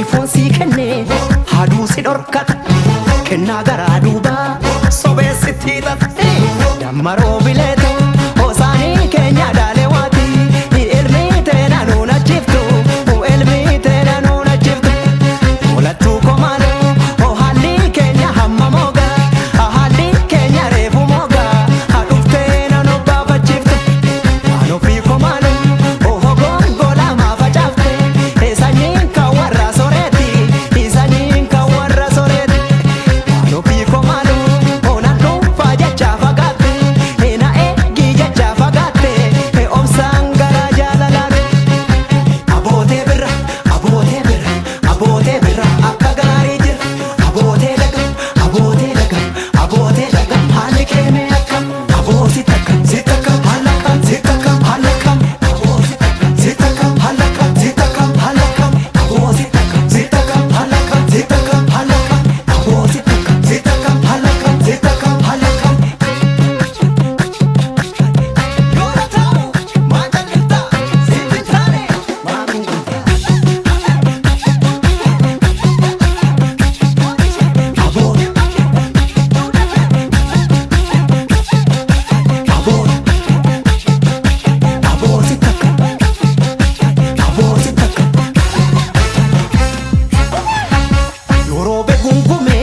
Foon sii kenne haaduu si dhorkata, kennaa garaa duubaa sobeessitti hixata. Dammaroo bileetu hosaanii keenya dhaalee waati, ilmi teena nuun achiftu, ilmi teena nuun achiftu. Olattuu komaaloo, haalli keenya hamma moogaa, haalli keenya reefu moogaa, dhuftee na nu baafachiftu. Waan ofii komaaloo, gongola maa facaafte, sanyiin kan warra soreeti, sanyiin kan warra soreeti. Waan ofii komaaloo, nan dhuunfaa jecha fagaatte, na eegi jecha fagaatte, obsaan gara jaalalaati. Abootee birra, abootee birra, abootee birra akka gaarii jira. Abootee lagam, abootee lagam, abootee lagam, haalli keemee akkam. Aboo si takka, si takka, haala kam, si takka, haala kam. Aboo si takka, si takka, haala kam, si takka, haala kam. Aboo si takka, si takka, haala kam, si takka, haala kam. Aboo si takka, si takka, haala kam, si takka, haala kam. Yoora taa'u, maal jal'iftaa, sitti hin taane, maal gungumtaa? Aboo, aboo, aboo si takka, aboo si takka. Yeroo beekumgume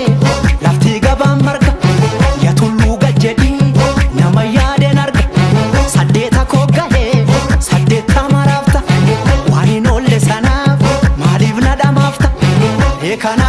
lafti gabaan marga, yaa tulluu gad jedhii nama yaadeen arga. Saddeeta koo gahee saddeetta maraafta, waan hin oolle sanaaf maaliif na dhamaafta? Ee kana